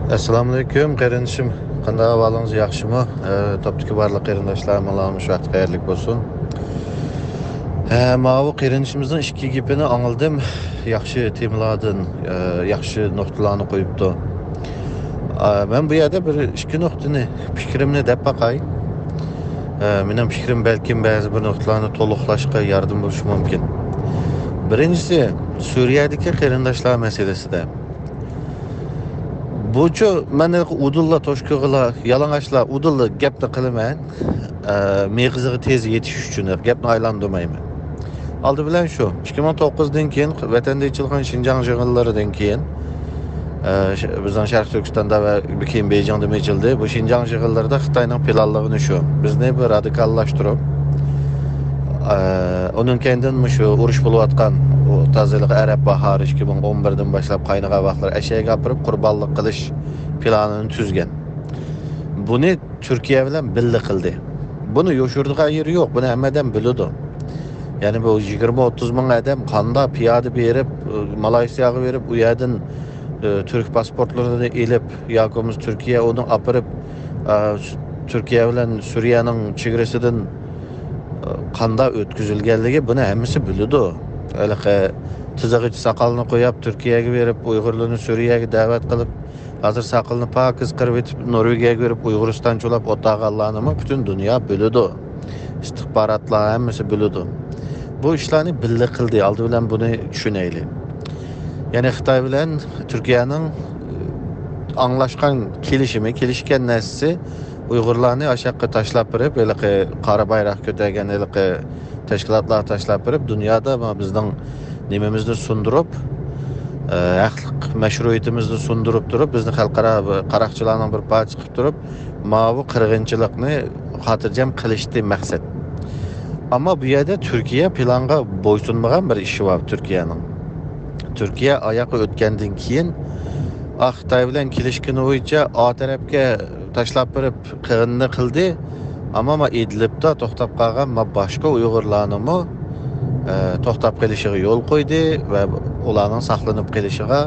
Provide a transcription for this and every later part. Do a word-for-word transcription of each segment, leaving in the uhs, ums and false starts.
ئەسسالامۇئەلەيكۇم قېرىندىشىم، قانداق ئەھۋالىڭىز، ياخشىمۇ؟ ئە، توپتىكى بارلىق قېرىنداشلار، ھەممىڭلارغا شۇ ۋاقىت خەيرلىك بولسۇن. ھە، ماۋۇ قېرىندىشىمىزنىڭ ئىككى گېپىنى ئاڭلىدىم. ياخشى تېمىلاردىن، ئە، ياخشى نۇقتىلارنى قويۇپتۇ. ئە، مەن بۇ يەردە بىر ئىككى نۇقتىنى، پىكرىمنى دەپ باقاي. ئە، مېنىڭ پىكرىم بەلكىم بەزى بىر نۇقتىلارنى تولۇقلاشقا ياردىمى بولۇشى مۇمكىن. بىرىنچىسى، سۈرىيەدىكى قېرىنداشلار مەسىلىسىدە. بۇچۇ مەن ئۇدۇللا توشكىغىلا، يالىڭاچلا ئۇدۇللا گەپنى قىلىمەن. ئە، مېغىزىغا تېز يېتىش ئۈچۈن دەپ گەپنى ئايلاندۇرمايمەن. ئالدى بىلەن شۇ، ئىككى مىڭ توققۇزدىن كېيىن ۋەتەندە ئېچىلغان شىنجاڭ يىغىنلىرىدىن كېيىن، ئە، ش-، بىزنىڭ شەرقىي تۈركىستاندا ۋە كېيىن بېيجىڭدىمۇ ئېچىلدى. بۇ شىنجاڭ يىغىنلىرىدا خىتاينىڭ پىلانلىغىنى شۇ. بىزنى بىر رادىكاللاشتۇرۇپ، ئە، ئۇنىڭ كەينىدىن مۇشۇ ئۇرۇش بولۇۋاتقان، ئۇ تازىلىق ئەرەب باھارى ئىككى مىڭ ئون بىردىن باشلاپ قاينىغان ۋاقىتلار ئەشەگە ئاپىرىپ قۇربانلىق قىلىش پىلانىنى تۈزگەن. بۇنى تۈركىيە بىلەن بىللە قىلدى. بۇنى يوشۇرىدىغان يېرى يوق، بۇنى ھەممە ئادەم بىلىدۇ. يەنى بۇ يىگىرمە ئوتتۇز مىڭ ئادەم قانداق پىيادە بېرىپ، ئە، مالايسىياغا بېرىپ، ئۇ يەردىن، ئە، تۈرك پاسپورتلىرىنى ئېلىپ، ياكى بولمىسا تۈركىيە ئۇنى ئاپىرىپ، ئە، تۈركىيە بىلەن سۈرىيەنىڭ چېگرىسىدىن، ئە، قانداق ئۆتكۈزۈلگەنلىكى، بۇنى ھەممىسى بىلىدۇ. ھېلىقى تىزىغىچە ساقالنى قويۇپ، تۈركىيەگە بېرىپ، ئۇيغۇرلارنى سۈرىيەگە دەۋەت قىلىپ، ھازىر ساقىلىنى پاكىز قىرىۋېتىپ، نورۋېگىيەگە بېرىپ، ئۇيغۇرىستانچە بولۇپ ئولتۇرغانلارنىمۇ پۈتۈن دۇنيا بىلىدۇ. ئىستىخباراتلار ھەممىسى بىلىدۇ. بۇ ئىشلارنى بىللە قىلدى. ئالدى بىلەن بۇنى چۈشىنەيلى. يەنى خىتاي بىلەن تۈركىيەنىڭ ئاڭلاشقان كېلىشىمى، كېلىشكەن نەرسىسى ئۇيغۇرلارنى ئاشاققا تاشلاپ بېرىپ، ھېلىقى قارا بايراق كۆتەرگەن ھېلىقى تەشكىلاتلارغا تاشلاپ بېرىپ، دۇنيادا ما-، بىزنىڭ نېمىمىزنى سۇندۇرۇپ، ئە، ھەقلىق مەشرۇئىيىتىمىزنى سۇندۇرۇپ تۇرۇپ، بىزنى خەلقئارا قاراقچىلارنىڭ بىر پارچىسى قىلىپ تۇرۇپ، ماۋۇ قىرغىنچىلىقنى خاتىرجەم قىلىشتى مەقسەت. ئەمما بۇ يەردە تۈركىيە پىلانغا بويسۇنمىغان بىر ئىشى بار تۈركىيەنىڭ. تۈركىيە ئاياققا ئۆتكەندىن كېيىن، ئا، خىتاي بىلەن كېلىشكىنى بويىچە ئا تەرەپكە تاشلاپ بېرىپ قىرغىننى قىلدى. ئەمما ما ئىدلىبتا توختاپ قالغان ما باشقا ئۇيغۇرلارنىمۇ، ئە، توختاپ قېلىشىغا يول قويدى ۋە ئۇلارنىڭ ساقلىنىپ قېلىشىغا،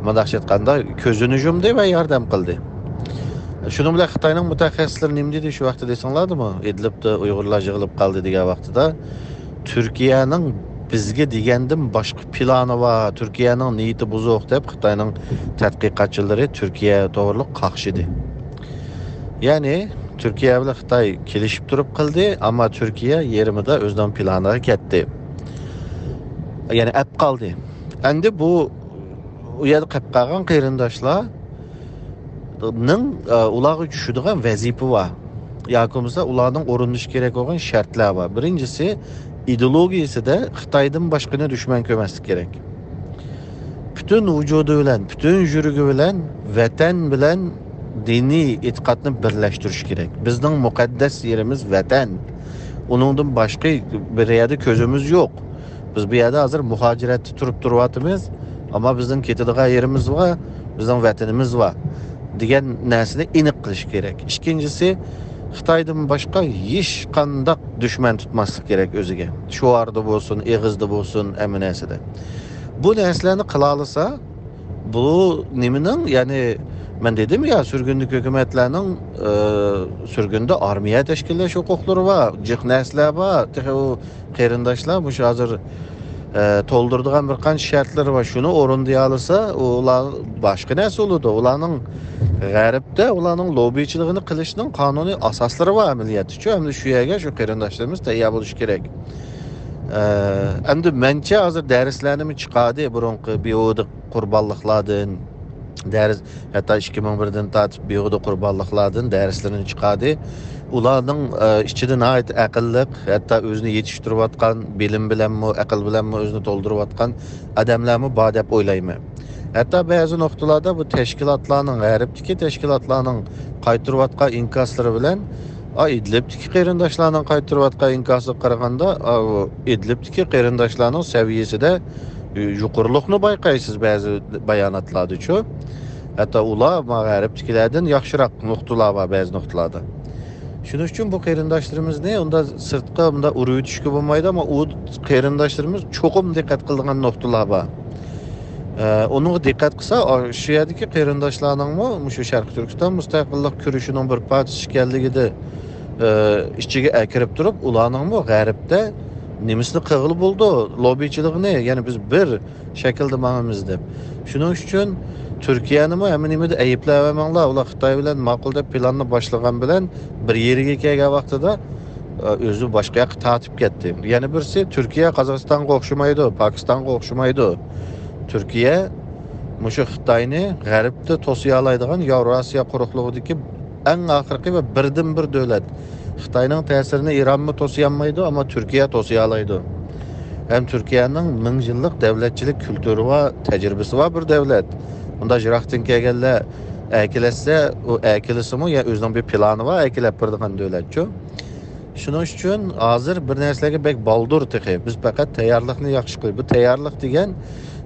مۇنداقچە ئېيتقاندا، كۆزىنى يۇمدى ۋە ياردەم قىلدى. شۇنىڭ بىلەن خىتاينىڭ مۇتەخەسسىسلىرى نېمە دېدى شۇ ۋاقىتتا دېسەڭلار، ئىدلىبتا ئۇيغۇرلار يىغىلىپ قالدى دېگەن ۋاقتىدا، تۈركىيەنىڭ بىزگە دېگەندىن باشقا پىلانى بار، تۈركىيەنىڭ نىيىتى بۇزۇق دەپ خىتاينىڭ تەتقىقاتچىلىرى تۈركىيە توغرۇلۇق قاقشىدى. يەنى تۈركىيە بىلەن خىتاي كېلىشىپ تۇرۇپ قىلدى، ئەمما تۈركىيە يېرىمىدا ئۆزىنىڭ پىلانىغا كەتتى. يەنى ئەپ قالدى. ئەمدى بۇ، ئۇ يەردە قېلىپ قالغان قېرىنداشلار نىڭ، ئە، ئۇلارغا چۈشىدىغان ۋەزىپە بار. ياكى بولمىسا ئۇلارنىڭ ئورۇندىشى كېرەك بولغان شەرتلەر بار. بىرىنچىسى، ئىدېئولوگىيىسىدە خىتايدىن باشقىنى دۈشمەن كۆرمەسلىك كېرەك. پۈتۈن ۋۇجۇدى بىلەن، پۈتۈن يۈرىكى بىلەن ۋەتەن بىلەن دىنىي ئېتىقادنى بىرلەشتۈرۈش كېرەك. بىزنىڭ مۇقەددەس يېرىمىز ۋەتەن. ئۇنىڭدىن باشقا بىر يەردە كۆزىمىز يوق. بىز بۇ يەردە ھازىر مۇھاجىرەتتە تۇرۇپ تۇرۇۋاتىمىز، ئەمما بىزنىڭ كېتىدىغان يېرىمىز بار، بىزنىڭ ۋەتىنىمىز بار دېگەن نەرسىنى ئېنىق قىلىش كېرەك. ئىككىنچىسى، خىتايدىن باشقا ھېچقانداق دۈشمەن تۇتماسلىق كېرەك ئۆزىگە. شوئاردا بولسۇن، ئېغىزدا بولسۇن، ھەممە نەرسىدە. بۇ نەرسىلەرنى قىلالىسا، بۇ نېمىنىڭ، يەنى مەن دېدىم يا، سۈرگۈندىكى ھۆكۈمەتلەرنىڭ، ئى، سۈرگۈندە ئارمىيە تەشكىللەش ھوقۇقلىرى بار، جىق نەرسىلەر بار. تېخى ئۇ قېرىنداشلار مۇشۇ ھازىر، ئە، تولدۇرىدىغان بىر قانچە شەرتلىرى بار. شۇنى ئورۇندىيالىسا، ئۇلار باشقا نەرسە بولىدۇ. ئۇلارنىڭ غەربتە ئۇلارنىڭ لوببىچىلىقىنى قىلىشنىڭ قانۇنىي ئاساسلىرى بار ئەمەلىيەتتە. شۇ ئەمدى شۇ يەرگە شۇ قېرىنداشلىرىمىز تەييار بولۇشى كېرەك. ئە، ئەمدى مەنچە ھازىر دەرسلەرنىمۇ چىقاردى بۇرۇنقى بىھۇدە قۇربانلىقلاردىن. دەرس، ھەتتا ئىككى مىڭ بىردىن تارتىپ بىھۇدە قۇربانلىقلاردىن دەرسلىرىنى چىقاردى. ئۇلارنىڭ، ئە، ئىچىدە ناھايىتى ئەقىللىق، ھەتتا ئۆزىنى يېتىشتۈرۈۋاتقان، بىلىم بىلەنمۇ، ئەقىل بىلەنمۇ ئۆزىنى تولدۇرۇۋاتقان ئادەملەرمۇ بار دەپ ئويلايمەن. ھەتتا بەزى نۇقتىلاردا بۇ تەشكىلاتلارنىڭ، غەربتىكى تەشكىلاتلارنىڭ قايتۇرۇۋاتقان ئىنكاسلىرى بىلەن، ئا، ئىدلىبتىكى قېرىنداشلارنىڭ قايتۇرۇۋاتقان ئىنكاسىغا قارىغاندا، ئا، ئۇ ئىدلىبتىكى قېرىنداشلارنىڭ سەۋىيەسىدە يۇقىرىلىقنى بايقايسىز بەزى باياناتلاردىچۇ. ھەتتا ئۇلار ما غەربتىكىلەردىن ياخشىراق نۇقتىلار بار بەزى نۇقتىلاردا. شۇنىڭ ئۈچۈن بۇ قېرىنداشلىرىمىزنى ئۇنداق سىرتقا ئۇنداق ئۇرۇۋېتىشكە بولمايدۇ، ئەمما ئۇ قېرىنداشلىرىمىز چوقۇم دىققەت قىلىدىغان نۇقتىلار بار. ئە، ئۇنىڭغا دىققەت قىلسا، ئا، شۇ يەردىكى قېرىنداشلارنىڭمۇ مۇشۇ شەرقىي تۈركىستان مۇستەقىللىق كۈرىشىنىڭ بىر پارچىسى ئىكەنلىكىنى، ئە، ئىچىگە ئەكىرىپ تۇرۇپ، ئۇلارنىڭمۇ غەربتە نېمىسىنى قىلغىلى بولىدۇ، لوببىچىلىقىنى، يەنى بىز بىر شەكىلدە ماڭىمىز دەپ. شۇنىڭ ئۈچۈن تۈركىيەنىمۇ ھەممە نېمىدە ئەيىبلەۋەرمەڭلار، ئۇلار خىتاي بىلەن ماقۇل دەپ پىلاننى باشلىغان بىلەن بىر يېرىگە كەلگەن ۋاقتىدا، ئە، ئۆزى باشقا ياققا تارتىپ كەتتى. يەنە بىرسى، تۈركىيە قازاقىستانغا ئوخشىمايدۇ، پاكىستانغا ئوخشىمايدۇ. تۈركىيە مۇشۇ خىتاينى غەربتە توسۇيالايدىغان ياۋراسىيا قۇرۇقلۇقىدىكى ئەڭ ئاخىرقى ۋە بىردىنبىر دۆلەت. خىتاينىڭ تەسىرىنى ئىرانمۇ توسۇيالمايدۇ، ئەمما تۈركىيە توسۇيالايدۇ. ھەم تۈركىيەنىڭ مىڭ يىللىق دەۋلەتچىلىك كۈلتۈرى بار، تەجرىبىسى بار بىر دەۋلەت. ئۇنداق يىراقتىن كەلگەنلەر ئەركىلەتسە، ئۇ ئەركىلىسىمۇ يا ئۆزىنىڭ بىر پىلانى بار، ئەركىلەپ بېرىدىغان دۆلەتچۇ. شۇنىڭ ئۈچۈن ھازىر بىر نەرسىلەرگە بەك بالدۇر تېخى. بىز پەقەت تەييارلىقنى ياخشى قىل-، بۇ تەييارلىق دېگەن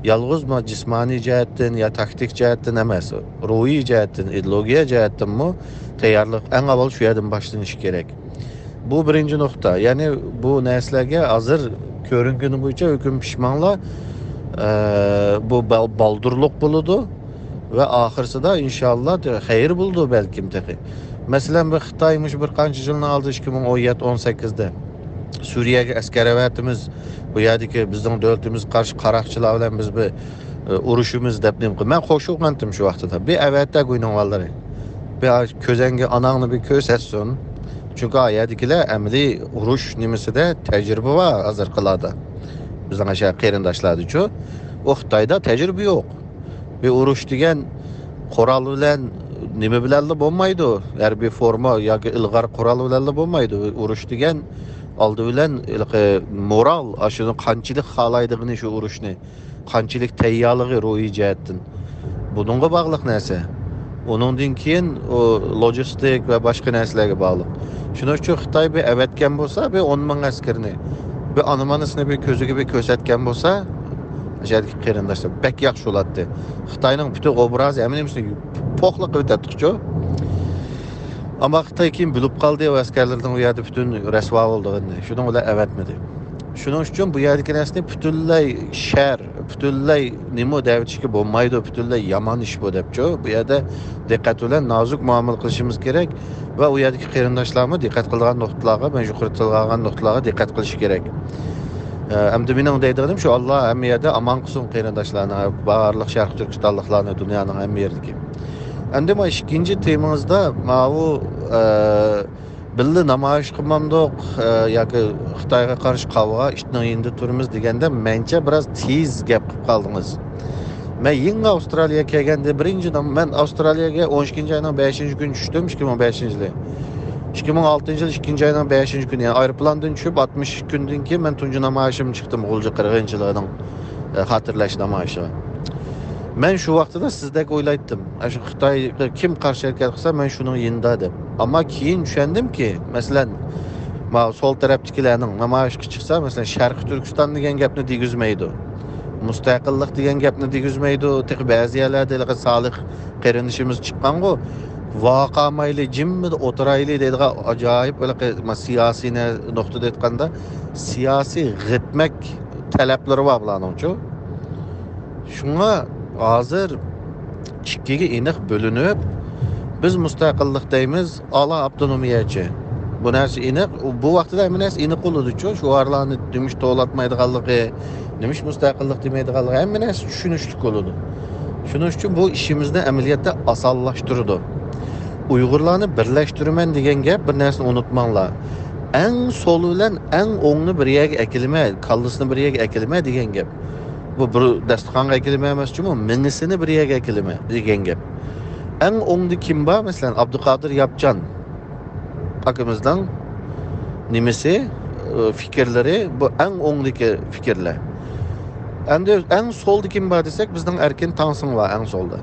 يالغۇز ما-، جىسمانىي جەھەتتىن يا تاكتىك جەھەتتىن ئەمەس، روھىي جەھەتتىن، ئىدېئولوگىيە جەھەتتىنمۇ تەييارلىق ئەڭ ئاۋۋال شۇ يەردىن باشلىنىشى كېرەك. بۇ بىرىنچى نۇقتا. يەنى بۇ نەرسىلەرگە ھازىر كۆرۈنگىنى بويىچە ھۆكۈم پىشماڭلار، ئە، بۇ بال-، بالدۇرلۇق بولىدۇ ۋە ئاخىرسىدا ئىنشاللا خەير بولىدۇ بەلكىم تېخى. مەسىلەن، بىر خىتاي مۇشۇ بىر قانچە يىلنىڭ ئالدى، ئىككى مىڭ ئون يەتتە، ئون سەككىزدە سۈرىيەگە ئەسكەر ئەۋەتىمىز، بۇ يەردىكى بىزنىڭ دۆلىتىمىزگە قارشى قاراقچىلار بىلەن بىز بىر، ئە، ئۇرۇشىمىز دەپ نېمە قىل-، مەن قوشۇلغانتىم شۇ ۋاقتىدا. بىر ئەۋەتە گۇينىڭ بالىلىرى. بىر كۆزەڭگە ئاناڭنى بىر كۆرسەتسۇن. چۈنكى ئا يەردىكىلەر ئەمەلىي ئۇرۇش نېمىسىدە تەجرىبە بار ھازىرقىلاردا. بىزنىڭ ئاشۇ قېرىنداشلاردىچۇ. ئۇ خىتايدا تەجرىبە يوق. بىر ئۇرۇش دېگەن قورال بىلەن، نېمە بىلەنلا بولمايدۇ. ھەربىي فورما ياكى ئىلغار قورال بىلەنلا بولمايدۇ. ئۇرۇش دېگەن ئالدى بىلەن ھېلىقى مورال، ئاشۇنى قانچىلىك خالايدىغىنى شۇ ئۇرۇشنى. قانچىلىك تەييارلىقى روھىي جەھەتتىن. بۇنىڭغا باغلىق نەرسە. ئۇنىڭدىن كېيىن ئۇ لوجىستىك ۋە باشقا نەرسىلەرگە باغلىق. شۇنىڭ ئۈچۈن خىتاي بىر ئەۋەتكەن بولسا، بىر ئون مىڭ ئەسكىرىنى، بىر ئانىمانىسىنى بىر كۆزىگە بىر كۆرسەتكەن بولسا، ئاشۇ يەردىكى قېرىنداشلار بەك ياخشى بولاتتى. خىتاينىڭ پۈتۈن ئوبرازى ھەممە نېمىسىنى پوخلا قىلىۋېتەتتۇقچۇ. ئەمما خىتاي كېيىن بىلىپ قالدى، ئۇ ئەسكەرلىرىنىڭ ئۇ يەردە پۈتۈن رەسۋا بولىدىغىنىنى. شۇنىڭ بىلەن ئەۋەتمىدى. شۇنىڭ ئۈچۈن بۇ يەردىكى نەرسىنى پۈتۈنلەي شەھەر، پۈتۈنلەي نېمە دەۋېتىشكە بولمايدۇ، پۈتۈنلەي يامان ئىش بۇ دەپچۇ. بۇ يەردە دىققەت بىلەن نازۇك مۇئامىلە قىلىشىمىز كېرەك ۋە ئۇ يەردىكى قېرىنداشلارمۇ دىققەت قىلىدىغان نۇقتىلارغا، مەن يۇقىرىدا تىلغا ئالغان نۇقتىلارغا دىققەت قىلىشى كېرەك. ئە، ئەمدى مېنىڭ دەيدىغىنىم شۇ، ئاللا ھەممە يەردە ئامان قىلسۇن قېرىنداشلارنى، بارلىق شەرقىي تۈركىستانلىقلارنى، دۇنيانىڭ ھەممە يېرىدىكى. ئەمدى مانا ئىككىنچى تېمىڭىزدا ماۋۇ، ئە، بىللە نامايىش قىلمامدۇق، ئە، ياكى خىتايغا قارشى قاۋغا ئىتنىڭ يېنىدا تۇرىمىز دېگەندە، مەنچە بىراز تېز گەپ قىلىپ قالدىڭىز. مەن يېڭى ئاۋسترالىيەگە كەلگەندە بىرىنچى نام-، مەن ئاۋسترالىيەگە ئون ئىككىنچى ئاينىڭ بەشىنچى كۈنى چۈشتۈم، ئىككى مىڭ بەشىنچى يىلى. ئىككى مىڭ ئالتىنچى يىل ئىككىنچى ئاينىڭ بەشىنچى كۈنى، يەنى ئايروپىلاندىن چۈشۈپ ئاتمىش ئىككى كۈندىن كېيىن مەن تۇنجى نامايىشىمنى چىقتىم، غۇلجا قىرغىنچىلىقىنىڭ، ئە، خاتىرىلەش نامايىشىغا. مەن شۇ ۋاقتىدا سىزدەك ئويلايتتىم. ئاشۇ خىتايغا كىم قارشى ھەرىكەت قىلسا، مەن شۇنىڭ يېنىدا دەپ. ئەمما كېيىن چۈشەندىمكى، مەسىلەن، ماۋۇ سول تەرەپتىكىلەرنىڭ نامايىشقا چىقسا، مەسىلەن، شەرقىي تۈركىستان دېگەن گەپنى دېگۈزمەيدۇ. مۇستەقىللىق دېگەن گەپنى دېگۈزمەيدۇ. تېخى بەزى يەرلەردە ھېلىقى سالىھ قېرىندىشىمىز چىققانغۇ، ۋارقىرىمايلى، جىممىدە ئولتۇرايلى دەيدىغان ئاجايىپ ھېلىقى، ما، سىياسىي نە-، نۇقتىدا ئېيتقاندا، سىياسىي غىتمەك تەلەپلىرى بار بۇلارنىڭچۇ. شۇڭا ھازىر ئىككىگە ئېنىق بۆلۈنۈپ، بىز مۇستەقىللىق دەيمىز، ئالا ئاپتونومىيەچى. بۇ نەرسە ئېنىق. بۇ ۋاقتىدا ھەممە نەرسە ئېنىق بولىدۇچۇ. شوئارلارنى نېمىش توۋلاتمايدىغانلىقى، نېمىش مۇستەقىللىق دېمەيدىغانلىقى، ھەممە نەرسە چۈشىنىشلىك بولىدۇ. شۇنىڭ ئۈچۈن بۇ ئىشىمىزنى ئەمەلىيەتتە ئاسانلاشتۇرىدۇ. ئۇيغۇرلارنى بىرلەشتۈرىمەن دېگەن گەپ، بىر نەرسىنى ئۇنتۇماڭلار. ئەڭ سولى بىلەن ئەڭ ئوڭنى بىر يەرگە ئەكېلىمە، كاللىسىنى بىر يەرگە ئەكېلىمە دېگەن گەپ. بۇ بىر داستىخانغا ئەكېلىمە ئەمەس جۇمۇ، مېڭىسىنى بىر يەرگە ئەكېلىمە دېگەن گەپ. ئەڭ ئوڭدا كىم بار؟ مەسىلەن، ئابدۇقادىر ياپچان ئاكىمىزنىڭ نېمىسى، ئى، پىكىرلىرى، بۇ ئەڭ ئوڭدىكى پىكىرلەر. ئەمدى ئەڭ سولدا كىم بار دېسەك، بىزنىڭ ئەركىن تاڭسىڭ بار ئەڭ سولدا.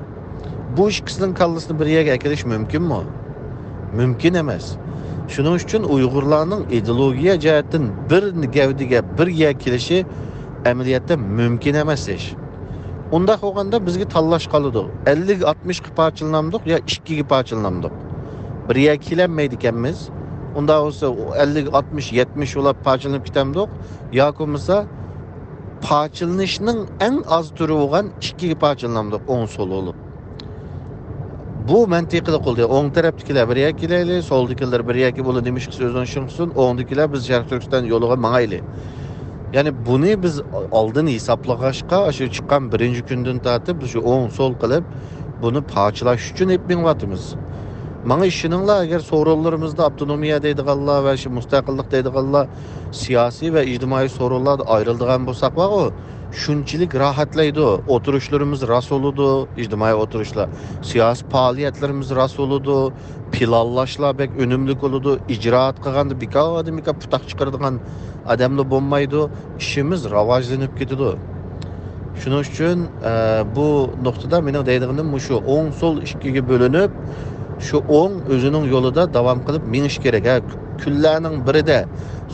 بۇ ئىككىسىنىڭ كاللىسىنى بىر يەرگە ئەكېلىش مۇمكىنمۇ؟ مۇمكىن ئەمەس. شۇنىڭ ئۈچۈن ئۇيغۇرلارنىڭ ئىدېئولوگىيە جەھەتتىن بىر گەۋدىگە، بىر يەرگە كېلىشى ئەمەلىيەتتە مۇمكىن ئەمەس ئىش. ئۇنداق بولغاندا بىزگە تاللاش قالىدۇ. ئەللىك ئاتمىشقا پارچىلىنامدۇق يا ئىككىگە پارچىلىنامدۇق؟ بىر يەرگە كېلەلمەيدىكەنمىز. ئۇنداق بولسا ئەللىك، ئاتمىش، يەتمىش بولاپ پارچىلىنىپ كېتەمدۇق؟ ياكى بولمىسا پارچىلىنىشنىڭ ئەڭ ئاز تۈرى بولغان ئىككىگە پارچىلىنامدۇق، ئوڭ سول بولۇپ. بۇ مەنتىقىلىق بولدى. ئوڭ تەرەپتىكىلەر بىر يەرگە كېلەيلى، سولدىكىلەر بىر يەرگە، بۇلار نېمە ئىش قىلسا ئۆزىنىڭ ئىشىنى قىلسۇن، ئوڭدىكىلەر بىز شەرقىي تۈركىستان يولىغا ماڭايلى. يەنى بۇنى بىز ئالدىن ھېسابلىغاچقا، شۇ چىققان بىرىنچى كۈندىن تارتىپ بىز شۇ ئوڭ سول قىلىپ، بۇنى پارچىلاش ئۈچۈن ئېلىپ مېڭىۋاتىمىز. ماڭا ئىشىنىڭلار، ئەگەر سورۇنلىرىمىزدا ئاپتونومىيە دەيدىغانلار ۋە شۇ مۇستەقىللىق دەيدىغانلار سىياسىي ۋە ئىجتىمائىي سورۇنلاردا ئايرىلىدىغان بولساق، بارغۇ، شۇنچىلىك راھەتلەيدۇ. ئولتۇرۇشلىرىمىز راست بولىدۇ، ئىجتىمائىي ئولتۇرۇشلار، سىياسىي پائالىيەتلىرىمىز راست بولىدۇ، پىلانلاشلار بەك ئۈنۈملۈك بولىدۇ، ئىجرائات قىلغاندا بىكاردىن بىكار پۇتاق چىقىرىدىغان ئادەملا بولمايدۇ، ئىشىمىز راۋاجلىنىپ كېتىدۇ. شۇنىڭ ئۈچۈن، ئە، بۇ نۇقتىدا مېنىڭ دەيدىغىنىم مۇشۇ، ئوڭ سول ئىككىگە بۆلۈنۈپ، شۇ ئوڭ ئۆزىنىڭ يولىدا داۋام قىلىپ مېڭىش كېرەك. ھە، كۈنلەرنىڭ بىرىدە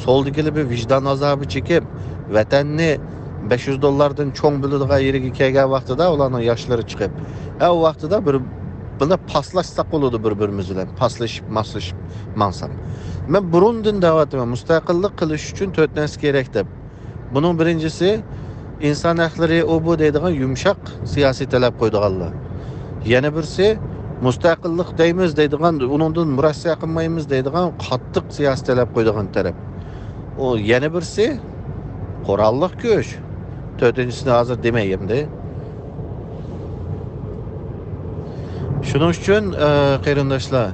سولدىكىلى بىر ۋىجدان ئازابى چېكىپ، ۋەتەننى بەش يۈز دوللاردىن چوڭ بىلىدىغان يېرىگە كەلگەن ۋاقتىدا، ئۇلارنىڭ ياشلىرى چىقىپ، ھە، ئۇ ۋاقتىدا بىر، بىلە پاسلاشساق بولىدۇ بىر-بىرىمىز بىلەن، پاسلىشىپ، ماسلىشىپ ماڭساق. مەن بۇرۇندىن دەۋاتىمەن، مۇستەقىللىق قىلىش ئۈچۈن تۆت نەرسە كېرەك دەپ. بۇنىڭ بىرىنچىسى، ئىنسان ھەقلىرى، ئۇ بۇ دەيدىغان يۇمشاق سىياسىي تەلەپ قويىدىغانلار. يەنە بىرسى، مۇستەقىللىق دەيمىز دەيدىغان، ئۇنىڭدىن مۇرەسسە قىلمايمىز دەيدىغان قاتتىق سىياسىي تەلەپ قويىدىغان تەرەپ. ئۇ يەنە بىرسى، قوراللىق كۈچ. تۆتىنچىسىنى ھازىر دېمەي ئەمدى. شۇنىڭ ئۈچۈن، ئە، قېرىنداشلار،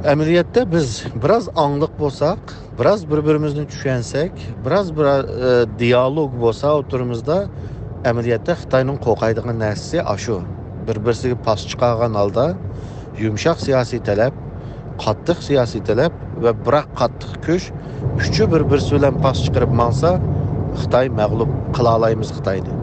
ئەمەلىيەتتە بىز بىراز ئاڭلىق بولساق، بىراز بىر-بىرىمىزنى چۈشەنسەك، بىراز بىر، ئە، دىيالوگ بولسا ئوتتۇرىمىزدا، ئەمەلىيەتتە خىتاينىڭ قورقايدىغان نەرسىسى ئاشۇ. بىر-بىرسىگە پاس چىقارغان ھالدا يۇمشاق سىياسىي تەلەپ، قاتتىق سىياسىي تەلەپ ۋە بىراق قاتتىق كۈچ، ئۈچى بىر-بىرسى بىلەن پاس چىقىرىپ ماڭسا، خىتاي مەغلۇپ قىلالايمىز خىتاينى.